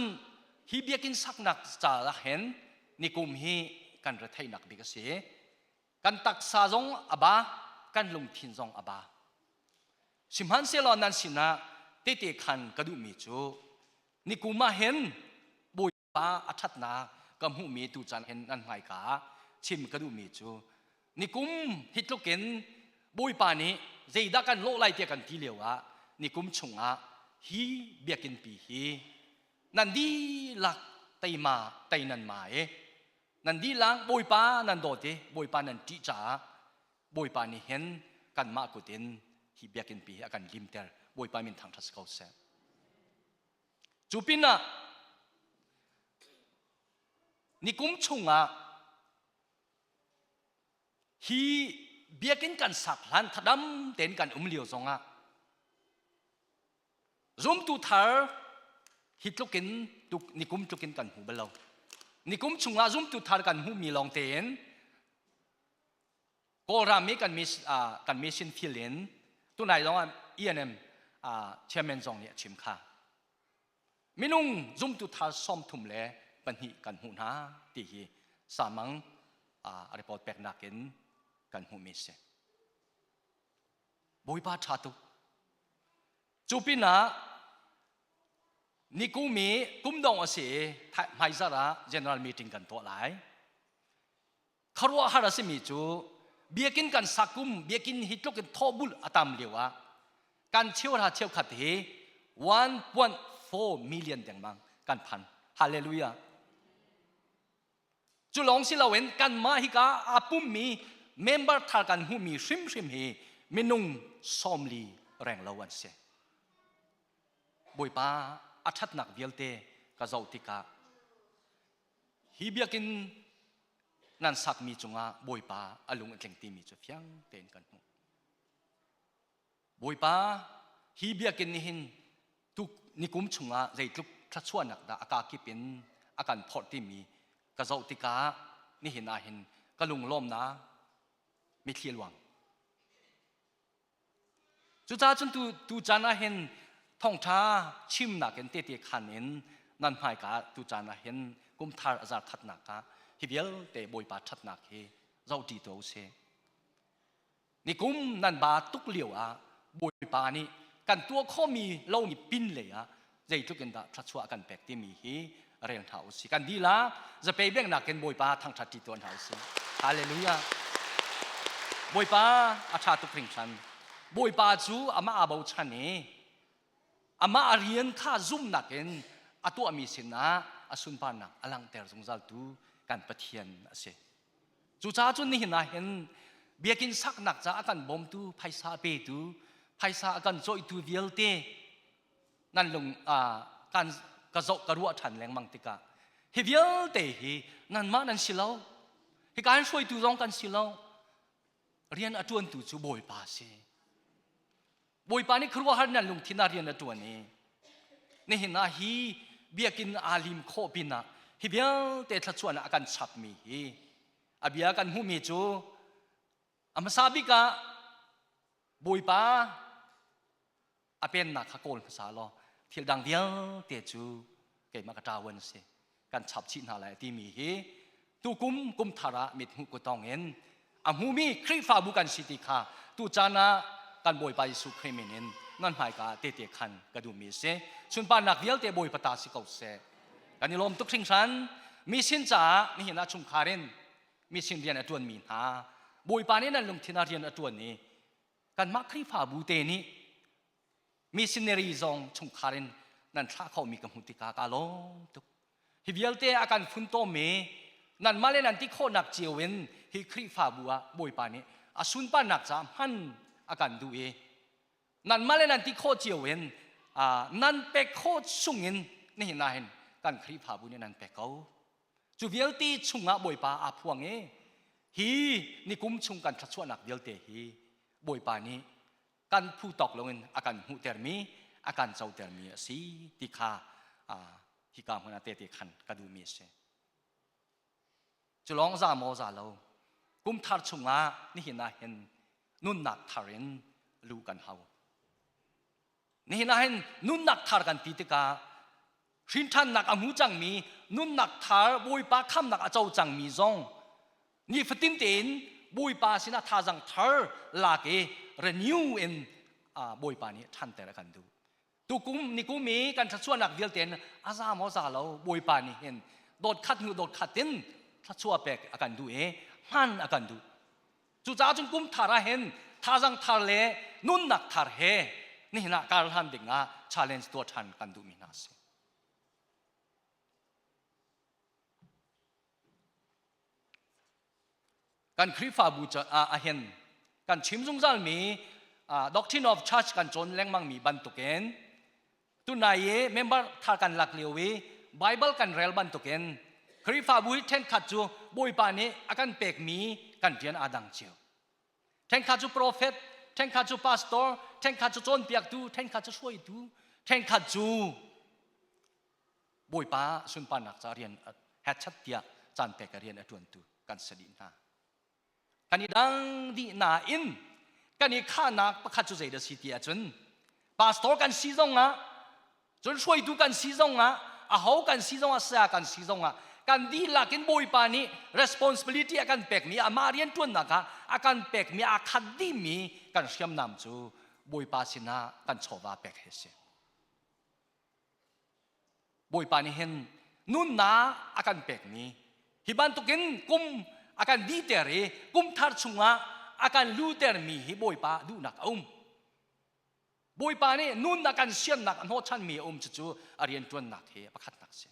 hi biakinn saknak caah hin nikum hi kan retheihnak bik a si. Kan taksa zong a ba, kan lungthin zong a ba. Sihmanhsehlaw nan sinah tehte khan ka duhmi cu nikum ah hin Bawipa a ṭhatnak ka hmuhmi tuchan hin nan hmaika ah chim ka duhmi cu nikum hi tluk in Bawipa nih zeidah kan lawh lai tiah kan ti lio ah nikum chungah hi biakinn pi hi nan dihlak teima tei nan ma i nan dihlak Bawipa nan dawt i Bawipa nan ṭih caah Bawipa nih hin kanmah kut in hi biakinn pi hi a kan limter. Bawipa min thangṭhat si ko seh. Cu pinah nikum chungah hi biakinn kan sak hlan thadam tein kan um lio zongah zumtu thar hi tlukin tuk nikum tlukin kan hmu bal lo. Nikum chungah zumtu thar kan hmuhmi lawng tein Kawlram i kan kan mission field in tunai zong ah ENM chairman zong nih a chim kha. Minung zumtu thar 32 kan hmuh hna ti hi samang a report peknak in kan hmuhmi si. Bawipa ṭha tuk. Cu pinah nikum i kum dong a si i hmaizarh ah general meeting kan tuah lai. Khuaruahhar a simi cu biakinn kan sak kum biakinn hi tluk in thawhbulh a tam lio ah kan cheuhra cheukhat hi 1.4 million dengmang kan phan. Hallelujah. Cu lawng si loin kanmah hika aa pummi member thar kan hmuhmi hrimhrim hi minung 40 renglo an si. Bawipa a ṭhatnak vialte ka zoh tikah Hi biakinn nan sakmi cungah Bawipa a lung a tling timi cu fiang tein kan hmuh. Bawipa hi biakinn nih hin tuk nikum chungah zeitluk thluachuahnak dah a kakip in a kan phorh timi ka zoh tikah nihin ah hin ka lunglawmnak mitthli a luang. Cucaah cun tu tu caan ah hin thawngṭha chimnak in tehte khan in nan hmaika ah tu caan ah hin kum thar a zar khatnak ah hi vialte Bawipa ṭhatnak hi zohṭi tuah u sih. Nikum nan ba tuk lio ah Bawipa nih kan tuah khawhmi lomi pin lei ah zeitluk in dah thluachuah a kan pek timi hi rel hna u sih. Kan dihlak zapei bengnak in Bawipa thangṭhat ṭi tuah hna u sih. Hallelujah. Bawipa a ṭha tuk hringhran. Bawipa cu amah aa bochan i amah a rian kha zumhnak in a tuahmi sinah a sunparnak a langhter zungzaltu kan Pathian a si. Cucaah cun nihin ah hin biakinn saknak caah a kan bawmtu, phaisa a petu, phaisa a kan cawihtu vialte nan lung kan ka zoh ka ruah ṭhan lengmang tikah hi vialte hi nanmah nan si lo hika hin hruaitu zong kan si lo rian a ṭuantu cu Bawipa a si Bawipa nih khuaruahhar nan lungthin ah rian a ṭuan i nihin ah hi biakinn aa lim khawh pinah hi vialte thluachuahnak a kan chapmi hi a bia kan hmuhmi cu a hmasa bik ah Bawipa a pennak kha kawl hmasa law thil dang vialte cu keimah ka ṭawan si kan chap chih hna lai timi hi tukum kum thar ah mithmuh kutong in a hmumi Khrihfabu kan si ti kha tu caan ah kan Bawipa Jesuh Khrih min in nan hmaika tehte khan ka duhmi a si. Sunparnak vialte Bawipa ta si ko seh. Kan i lawm tuk hringhran. Mi sin caah nihin ah chungkhar in mi sin rian a ṭuanmi hna Bawipa nih nan lungthin ah rian a ṭuan i kanmah Khrihfabu te nih missionary zong chungkhar in nan thlah khomi ka hmuh tikah ka lawm tuk. Hi vialte a kan funtom i nanmah le nan ti khawhnak cio in hi Khrihfabu ah Bawipa nih a sunparnak caah hman a kan duh i nanmah le nan ti khawh cio in nan pek khawh chung in nihin ah hin kan Khrihfabu nih nan pek ko. Cu vialte chungah Bawipa aa phuang i hi nikum chung kan thluachuahnak vialte hi Bawipa nih kan phu tawk loin a kan hmuhtermi a kan cotermi a si ti kha hika hmun ah tehte khan ka duhmi a si. Cu lawng za maw za lo kum thar chungah nihin ah hin nunnak thar in lu kan hau. Nihin ah hin nunnak thar kan ti tikah hrinṭhannak a hmu cangmi nunnak thar Bawipa khamnak a co cangmi zong nifatin tein Bawipa sinah thazang thar lak i renew in Bawipa nih ṭhanter a kan duh. Tukum nikum i kan thluachuahnak vialte in a za maw za lo Bawipa nih hin dot khat hnu dot khat in thluachuah pek a kan duh i hman a kan duh. Cucaah cun kum thar ah hin thazang thar le nunnak thar he nihin ah kar hlan ding ah challenge tuah ṭhan kan duhmi hna a si. Kan Khrihfabu ah hin kan chim zungzalmi Doctrine of Church kan cawn lengmangmi bantukin tunai i member thar kan lak lio i Bible kan rel bantukin Khrihfabu hi ṭhenkhat cu Bawipa nih a kan pekmi kan rian aa dang cio. Ṭhenkhat cu prophet, ṭhenkhat cu pastor, ṭhenkhat cu cawnpiaktu, ṭhenkhat cu hruaitu, ṭhenkhat cu Bawipa sunparnak ca rian hetchat tiah caan pek rian a ṭuantu kan si dih hna. Kan i dang dih nain kan i khahnak pakhat cu zeidah si ti ahcun pastor kan si zongah cun hruaitu kan si zongah aho kan si zongah saya kan si zongah kan dihlak in Bawipa nih responsibility a kan pekmi amah rianṭuannak ah a kan pekmi aa khat dihmi kan hriamnam cu Bawipa sinah kan chawva pek hi a si. Bawipa nih hin nunnak a kan pekmi hi bantukin kum a kan dihter i kum thar chungah a kan lutermi hi Bawipa duhnak a um. Bawipa nih nunnak kan siannak a hnawhchanmi a um cucu a rianṭuannak hi pakhatnak a si.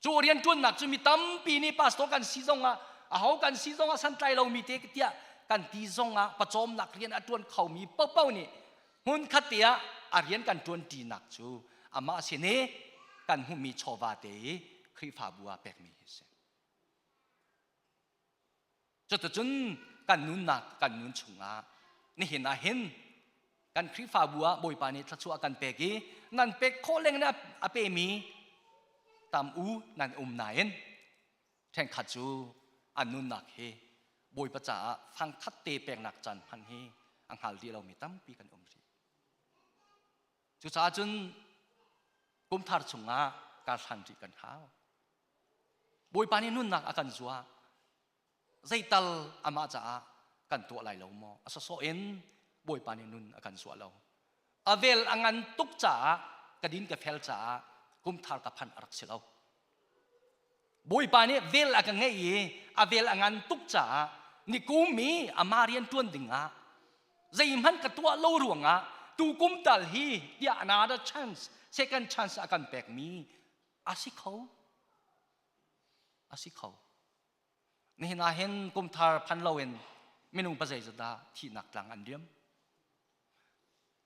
Cu rianṭuannak cu mi tampi nih pastor kan si zongah aho kan si zongah santlai lomi te tiah kan ti zongah pawcawmnak rian a ṭuan khomi paohpaoh nih hmunkhat te ah a rian kan ṭuanṭinak cu amah sin i kan hmuhmi chawva te i Khrihfabu ah pekmi hi a si. Cuticun kan nunnak kan nun chungah nihin ah hin kan Khrihfabu ah Bawipa nih thluachuah kan pek i nan pek khawh leng in a pemi tam u nan um nain ṭhenkhat cu an nunnak hi Bawipa caah fangkhat te peknak caan hman hi a hngal rih lomi tampi kan um rih. Cucaah cun kumthar chungah karhlan rih kan hau. Bawipa nih nunnak a kan zuah. Zeital amah caah kan tuah lai lo maw? A sawsawh in Bawipa nih nun a kan zuah lo. A vel a ngan tuk caah ka din ka fel caah kumthar ka phanh a rak si lo. Bawipa nih vel a ka ngeih i a vel a ngan tuk caah nikum i amah rian ṭuan dingah zeihmanh ka tuah lo ruangah tukum tal hi tiah another chance, second chance a kan pekmi a si kho. A si kho. Nihin ah hin kumthar phan loin minung pazeizat dah thihnak tlang an liam.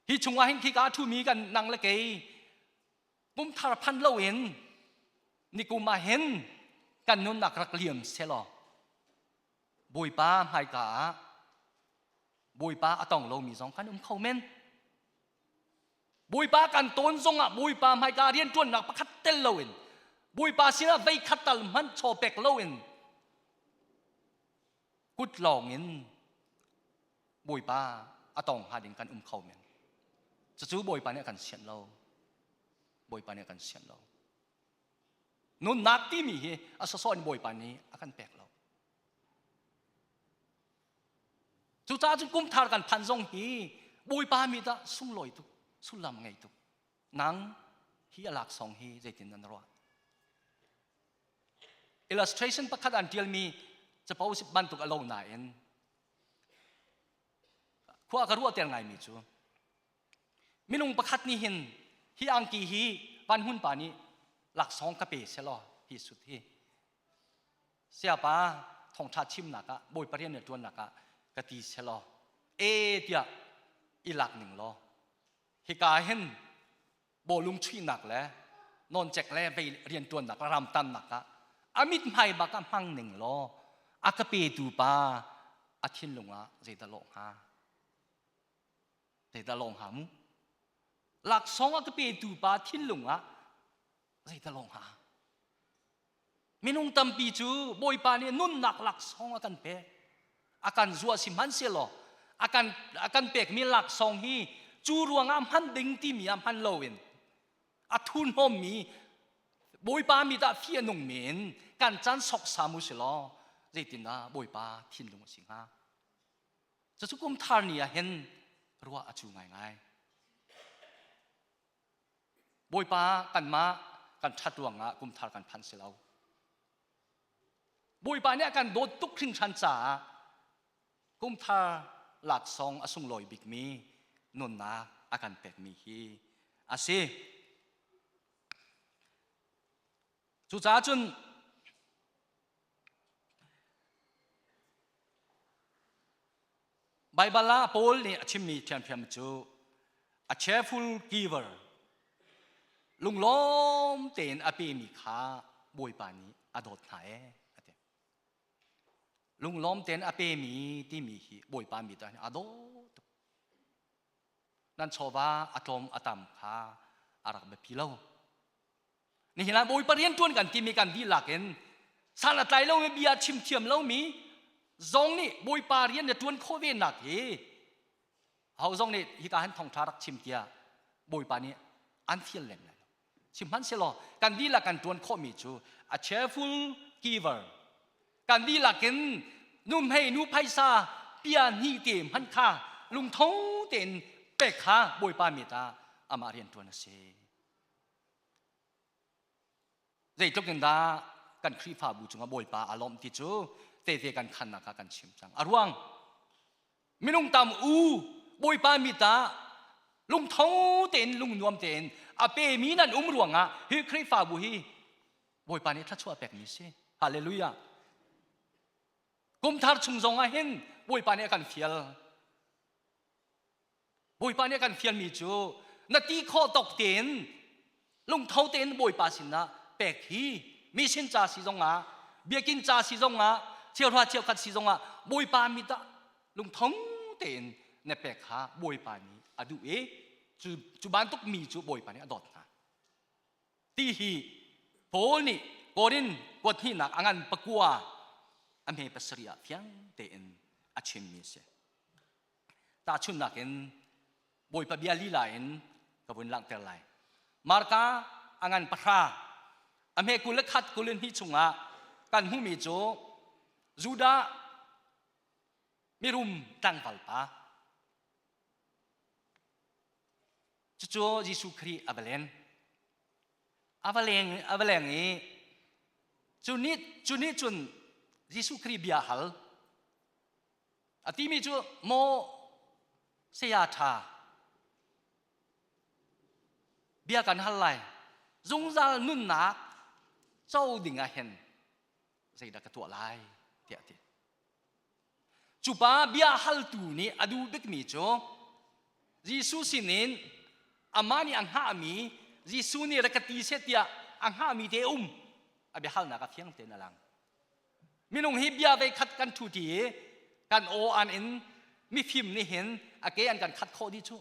Hi chungah hin khika a ṭhumi kan nang le kei pumthar phan loin nikum ah hin kan nunnak rak liam selaw Bawipa hmaika ah Bawipa a tong lomi zong kan um kho men. Bawipa kan tawn zongah Bawipa hmaika rianṭuannak pakhat tel loin Bawipa sinah vei khat tal hmanh chaw pek loin kut lawng in Bawipa a tong hnga ding kan um kho men. Cucu Bawipa nih a kan sianh lo. Bawipa nih a kan sianh lo. Nunnak timi hi a sawsawh in Bawipa nih a kan pek lo. Cucaah cun kumthar kan phan zong hi Bawipa mi dah sunglawi tuk, sullam ngei tuk. Nang hi a laksawng hi zeitin nan ruah? Illustration pakhat an ṭialmi capo bantuk a lo nain khua ka ruahter ngaimi cu minung pakhat nih hin hi angki hi van hun pa nih laksawng ka pe selaw hi sut hi siapa thongtha chimnak ah bawipa rian na ṭuannak ah ka ti selaw e tiah i lak ning law hika hin bawlung chuihnak le nawncek le vei rianṭuannak le ramtannak ah a mithmai bak ah hmang ning law a ka petu pa a thinlung ah zeidah lawh hnga zeidah lawh hnga mu laksawng a ka petu pa thinlung ah zeidah lawh hnga Minung tampi cu Bawipa nih nunnak laksawng a kan pek. A kan zuah si hmanhsehlaw a kan a kan pekmi laksawng hi cu ruangah hman ding timi ah hman loin a thurhnawmmi Bawipa mit ah fih a nungmi in kan can soksam u si law zeitindah Bawipa thinlung a si hnga? Cucu kum thar ni ah hin ruah a cu ngaingai. Bawipa kanmah kan ṭhat ruangah kumthar kan phanh si lo. Bawipa nih a kan dawt tuk hringhran caah kumthar laksawng a sunglawi bikmi nunnak a kan pekmi hi a si. Cucaah cun Baibal ah Paul nih a chimmi ṭhiamṭhiam cu a cheerful giver lunglawm tein a pemi kha Bawipa nih a dawt hna ee a ti. Lunglawm tein a pemi timi hi Bawipa mi ta a dawt tuk. Nan chawva a tlawm a tam kha a rak biapi lo. Nihin ah Bawipa rianṭuan kan timi kan dihlak in san a tlai lomi bia chim thiam lomi zong nih Bawipa rian na ṭuan khawh ve nak hi ho zong nih hika han thawngṭha rak chim tiah Bawipa nih an fial lem lai lo. Sihmanhsehlaw kan dihlak kan ṭuan khawhmi cu a cheerful giver kan dihlak in nuhmei nu phaisa pia hnih te hmanh kha lungtho tein pek kha Bawipa mit ah amah rianṭuan a si. Zeitluk in dah kan Khrihfabu cungah Bawipa aa lawmh ti cu tehte kan khannak ah kan chim cang. A ruang minung tam u Bawipa mit ah lungtho tein lungnuam tein a pemi nan um ruangah hi Khrihfabu hi Bawipa nih thluachuah pekmi si. Hallelujah. Kumthar chung zong ah hin Bawipa nih a kan fial. Bawipa nih a kan fialmi cu na ti khawh tawk tein lungtho tein Bawipa sinah pek hi mission ca si zongah biakinn ca si zongah cheuhra cheukhat si zongah Bawipa mit ah lungtho tein na pek kha Bawipa nih a duh i cu cu bantuk mi cu Bawipa nih a dawt hna ti hi Paul nih Korin kuat hnihnak a ngan pakua a hme pasarih ah fiang tein a chimmi a si. Tahchunhnak in Bawipa bia lila in ka vun langhter lai. Marka a ngan pahra a hme 21 22 chungah kan hmuhmi cu Judah mirum tlangval pa cucu Jesuh Khrih a va len a va leng a va leng i cu nih cu nih cun Jesuh Khrih bia hal A timi cu maw saya ṭha bia kan hal lai zungzal nunnak co ding ah hin zeidah ka tuah lai tiah a ti. Cu pa bia haltu nih a duh bikmi cu Jesuh sinin amah nih a hngahmi Jesuh nih rak ka ti seh tiah a hngahmi te um a biahalnak a fiang tein a lang. Minung hi bia ve khat kan ṭhu ṭi i kan aw an in mifim nih hin a ke an kan khat khawh dih cu.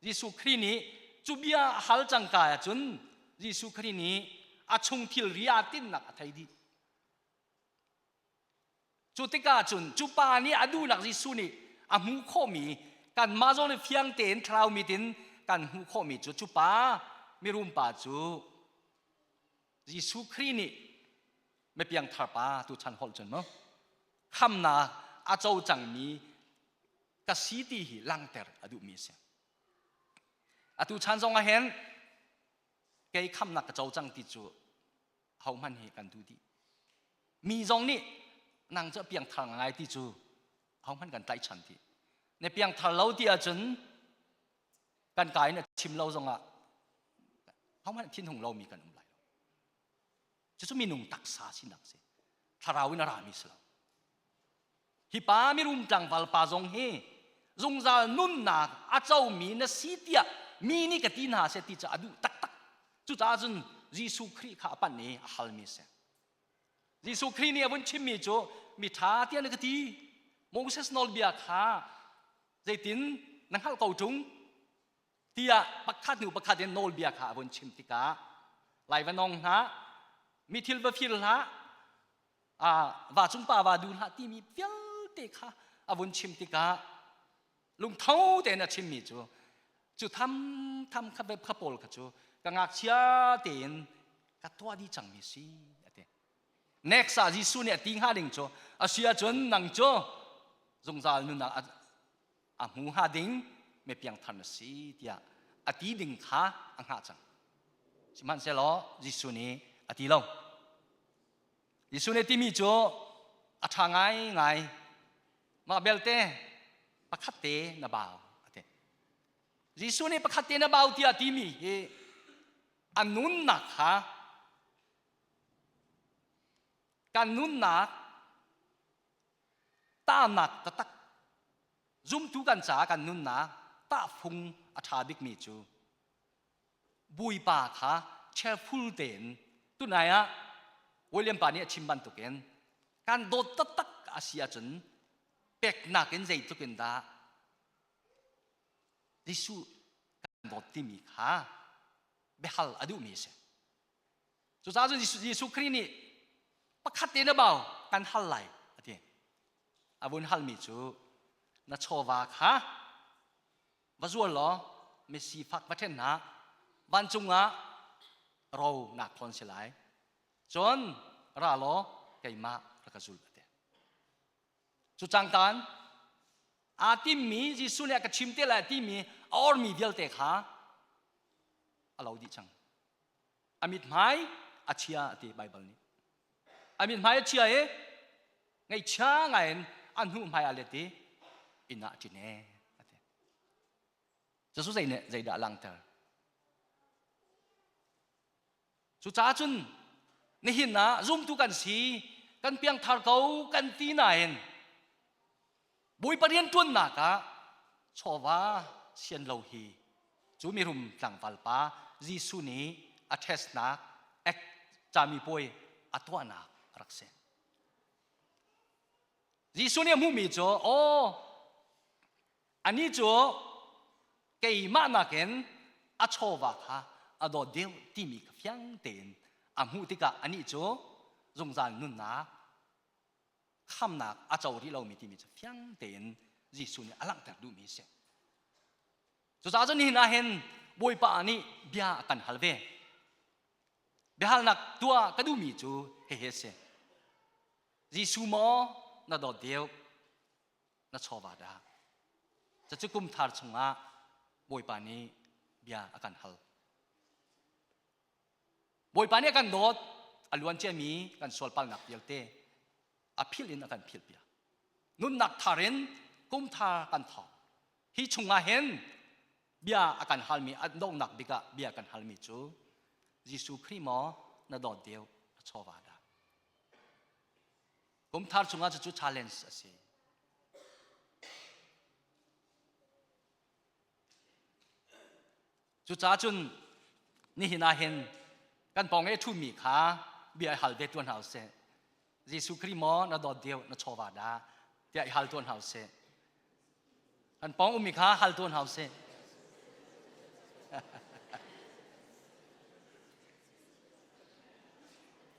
Jesuh Khrih nih cu bia a hal cangka ahcun Jesuh Khrih nih a chung thilri aa tinhnak a thei dih. Cu tikah cun cu pa nih a duhnak Jesuh nih a hmuh khawhmi kanmah zong nih fiang tein thlarau mit in kan hmuh khawhmi cu cu pa mirum pa cu Jesuh Khrih nih mipiangthar pa tuchan holh cun mu khamnak a co cangmi ka si ti hi langter a duhmi a si. Atu chan zong ah hin kei khamnak ka co cang ti cu hohmanh hi kan duh dih. Mi zong nih nang cu piangthar ngai ti cu hohmanh kan tlaihchan ti. Na piangthar lo ti ahcun kan ka in a chim lo zongah hohmanh thinhung lomi kan um lai lo. Cucu minung taksa sinak si. Thlarau in a rami si lo. Hi pa mirum tlangval pa zong hi zungzal nunnak a comi na si tiah mi nih ka ti hna seh ti cu a duh taktak. Cucaah cun Jesuh Khrih kha a panh i a halmi a si. Jesuh Khrih nih a vun chimmi cu mi ṭha tiah na ka ti. Moses nawlbia kha zeitin na hngalh ko ṭung tiah pakhat hnu pakhat in nawlbia kha a vun chim tikah lai va nong hna mi thil va fir hlah va cung pa va du hlah timi vialte kha a vun chim tikah lungtho tein a chimmi cu cu tham tham kha kha pawl kha cu ka ngakchia tein ka tuah dih cangmi si a ti next ah Jesuh nih a ti hnga ding cu a si ahcun nang cu zungzal nunnak a hmu hnga ding mi piangthar na si tiah a ti ding kha a hngah cang sihmanhsehlaw Jesuh nih a ti lo Jesuh nih timi cu a ṭha ngaingai mah belte pakhat te na bau a ti Jesuh nih pakhat te na bau tiah timi hi a nunnak kha kan nunnak tahnak taktak zumtu kan caah kan nunnak tahfung a ṭha bikmi cu Bawipa kha cheerful tein tunai ah William pa nih a chim bantukin kan dawt taktak a si ahcun peknak in zeitluk in dah Jesuh kan dawt timi kha biahal a duhmi a si. Cucaah cun Jesuh Khrih nih pakhat te na bau kan hal lai a ti. A vun halmi cu na chawva kha va zual law mi sifak va ṭhen hna vancung ah ro naa khawn si lai. Cun ra law keimah rak ka zul a ti. Cu cangkaan aa timmi Jesuh nih a ka chim te lai a timi a ormi vialte kha a lo dih cang. A mithmai a chia a ti Baibal nih. A mithmai a chia i ngaihchia ngai in a hnu hmai aa let i inn ah a ṭin e a ti. Jesuh zei nih zeidah a langhter? Cucaah cun nihin ah zumtu kan si, kan piangthar ko kan ti nain Bawipa rianṭuannak ah chawva sian lo hi cu mirum tlangval pa Jesuh nih a testnak ek camipuai a tuahnak a rak si. Jesuh nih a hmuhmi cu aw anih cu keimah nakin a chawva kha a dawt deuh timi kha fiang tein a hmuh tikah anih cu zungzal nunnak khamnak a co rih lomi timi cu fiang tein Jesuh nih a langhter duhmi a si. Cucaah cun nihin ah hin Bawipa nih bia a kan hal ve. Biahalnak tuah ka duhmi cu hihi a si. Jesuh maw na dawt deuh na chawva dah? Cucu kum thar chungah Bawipa nih bia a kan hal. Bawipa nih a kan dawt, a luan ciami kan sualpalnak vialte a philh in a kan philh piak. Nunnak thar in kum thar kan thawk. Hi chungah hin bia a kan halmi a donghnak bik ah bia kan halmi cu Jesuh Khrih maw na dawt deuh na chawva dah? Kum thar chungah cucu challenge a si. Cucaah cun nihin ah hin kan pawng i ṭhumi kha bia i hal ve tuan hna usih. Jesuh Khrih maw na dawt deuh na chawva dah tiah i hal tuan hna usih. Kan pawng ummi kha hal tuan hna usih.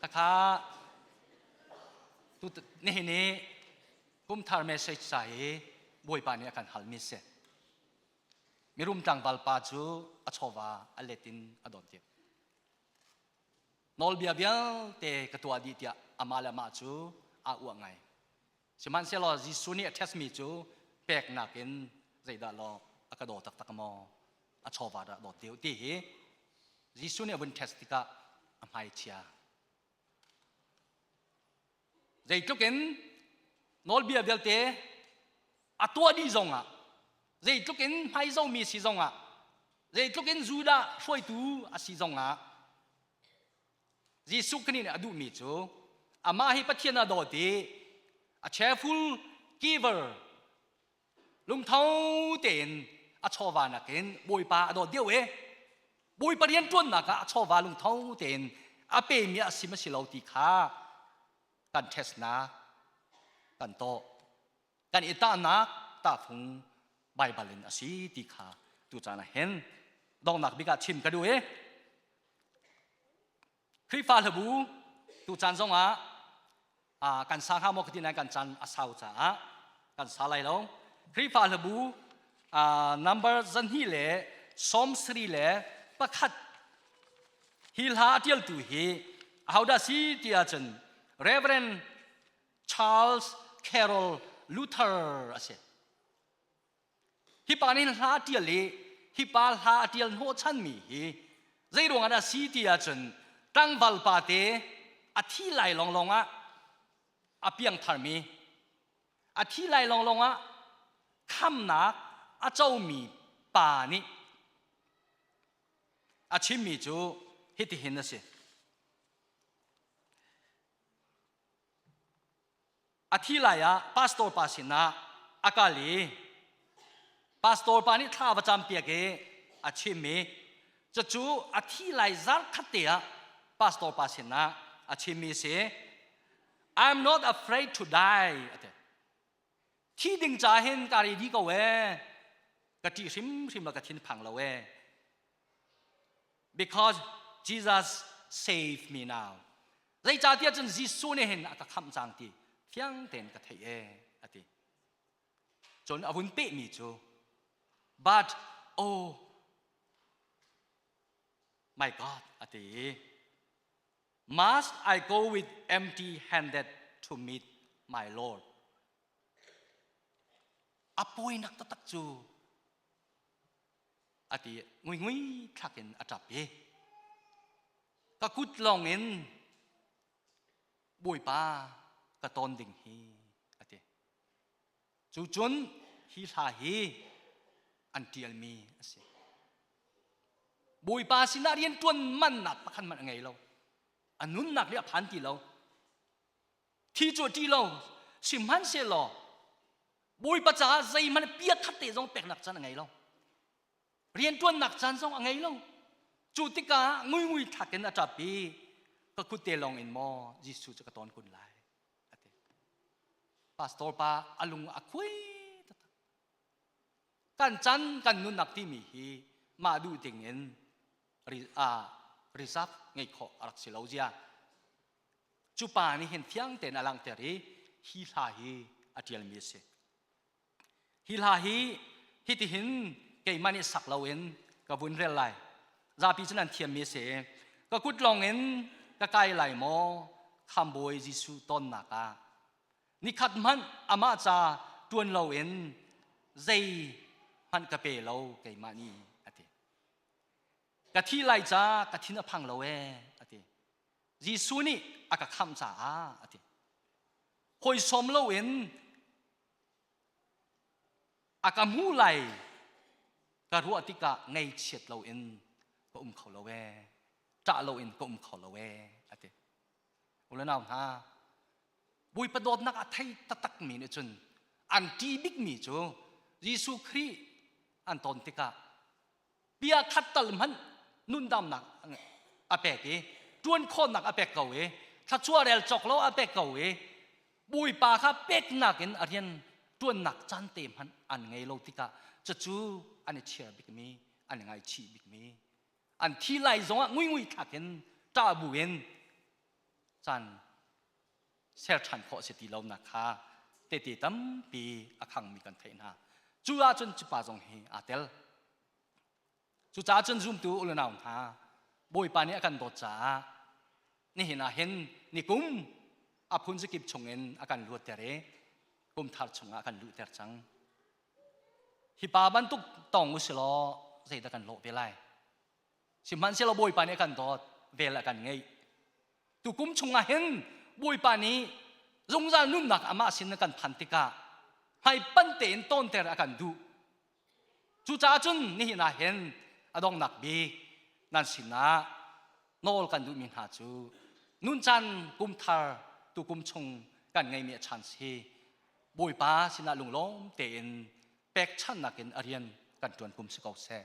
Khakha tu nihin i kumthar message ca hi Bawipa nih a kan halmi si. Mirum tlangval pa cu a chawva a let in a dawt deuh. Nawlbia vialte ka tuah dih tiah amah le amah cu aa uah ngai. Sihmanhsehlaw Jesuh nih a testmi cu peknak in zeidah law a ka daw taktak maw a chawva dah dawt deuh ti hi Jesuh nih a vun test tikah a hmai chia. Zeitluk in nawlbia vialte a tuah dih zongah zeitluk in hmaizomi si zongah zeitluk in Judah hruaitu a si zongah Jesuh Khrih nih a duhmi cu amah hi Pathian a dawt i a cheerful giver lungtho tein a chawva nakin Bawipa a dawt deuh i Bawipa rianṭuannak ah a chawva lungtho tein a pemi a si ma si lo ti kha kan testnak kan tawh kan i tahnak tahfung Baibal in a si ti kha tucaan ah hin donghnak bik ah chim ka duh i Khrihfa hlabu tucaan zongah kan sa hnga maw ka ti nain kan caan a sau caah kan sa lai lo. Khrihfa hlabu number 231 hi hla a ṭialtu hi ahodah si ti ahcun Reverend Charles Carroll Luther a si. Hi pa nih hla a ṭial i hi pa hla a ṭial hnawhchanmi hi zei ruangah dah si ti ahcun tlangval pa te a thi lai lawnglawng ah a piangtharmi a thi lai lawnglawng ah khamnak a comi pa nih a chimmi cu hitihin a si. A thi lai ah pastor pa sinah a kal i pastor pa nih thla va campiak i a chim i cucu a thi lai zar khat te ah pastor pa sinah a chimmi si I'm not afraid to die ati thi ding ca hin ka ready ko ee ka ṭih hrimhrim la ka thin phang lo ee because Jesus save me now zeicahtiah cun Jesuh nih hin a ka khamh cang ti fiang tein ka theih ee a ti cun a vun pehmi cu but oh my God a ti i must I go with empty handed to meet my Lord a pawinak taktak cu a ti nguingui thlak in a ṭap i ka kut lawng in Bawipa ka tawn ding hi a ti. Cu cun hi hla hi an ṭialmi a si. Bawipa sinah rianṭuan mannak pakhat hmanh a ngei lo. A nunnak nih a phan ti lo. Thi cu a ṭih lo. Sihmanhsehlaw Bawipa caah zeihmanh pia khat te zong peknak caan a ngei lo. Rianṭuannak caan zong a ngei lo. Cu tikah nguingui thlak in a ṭap i ka kut te lawng in maw Jesuh cu ka tawn kun lai a ti. Pastor pa a lung a khuai taktak. Kan chan kan nunnak timi hi mah duh ding in reserve ngeih khawh a rak si lo zia. Cu pa nih hin fiang tein a langhter i hi hla hi a ṭialmi a si. Hi hla hi hitihin keimah nih sak loin ka vun rel lai. Zapi cu nan thiammi a si. Ka kut lawng in ka kai lai maw Khambawi Jesuh tonnak ah. Nikhat hmanh amah ca ṭuan loin zei hmanh ka pe lo keimah nih a ti. Ka thi lai ca ka thin a phang lo ee a ti. Jesuh nih a ka khamh caah a ti. Hawi sawm loin a ka hmu lai ka ruah tikah ngeichiat loin ka um kho lo ee ṭah loin ka um kho lo ee a ti. U le nau hna, Bawipa dawtnak a thei taktak mi nih cun an ṭih bikmi cu Jesuh Khrih an ton tikah bia khat tal hmanh nundamnak a pek i ṭuan khawhnak a pek ko i thluachuah rel cawk lo a pek ko i Bawipa kha peknak in a rian ṭuannak caan te hmanh an ngei lo tikah cucu an i chir bikmi an i ngaichih bikmi an thi lai zongah nguingui thlak in ṭah bu in caan ser ṭhan khawh si ti lonak kha tehte tampi a khangmi kan theih hna. Cu ahcun cu pa zong hi aa tel. Cucaah cun zumtu u le nau hna, Bawipa nih a kan dawt caah nihin ah hin nikum a phun zakip chungin a kan luatter i kum thar chungah a kan luhter cang. Hi pa bantuk tong u si law zeidah kan lawh ve lai? Sihmanhsehlaw Bawipa nih a kan dawt, vel a kan ngeih. Tukum chungah hin Bawipa nih zungzal nunnak amah sin a kan phan tikah hmaipanh tein tawnter a kan duh. Cucaah cun nihin ah hin a donghnak bik nan sinah nawl kan duhmi hna cu nuncan kum thar tukum chung kan ngeimi a chance hi Bawipa sinah lunglawm tein pekchanhnak in a rian kan ṭuan kum si ko seh.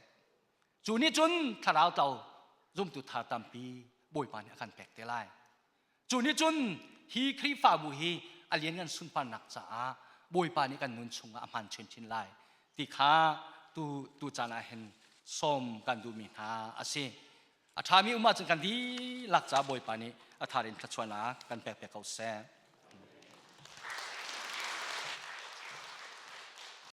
Cu nih cun thlarau tlo zumtu thar tampi Bawipa nih a kan pek te lai. Cu nih cun hi Khrihfabu hi a lianngan sunparnak caah Bawipa nih kan nun chungah a hman chinchin lai ti kha tu tu caan ah hin sawm kan duhmi hna a si. A ṭhami um ahcun kan dihlak caah Bawipa nih a thar in thluachuahnak kan pek piak ko seh.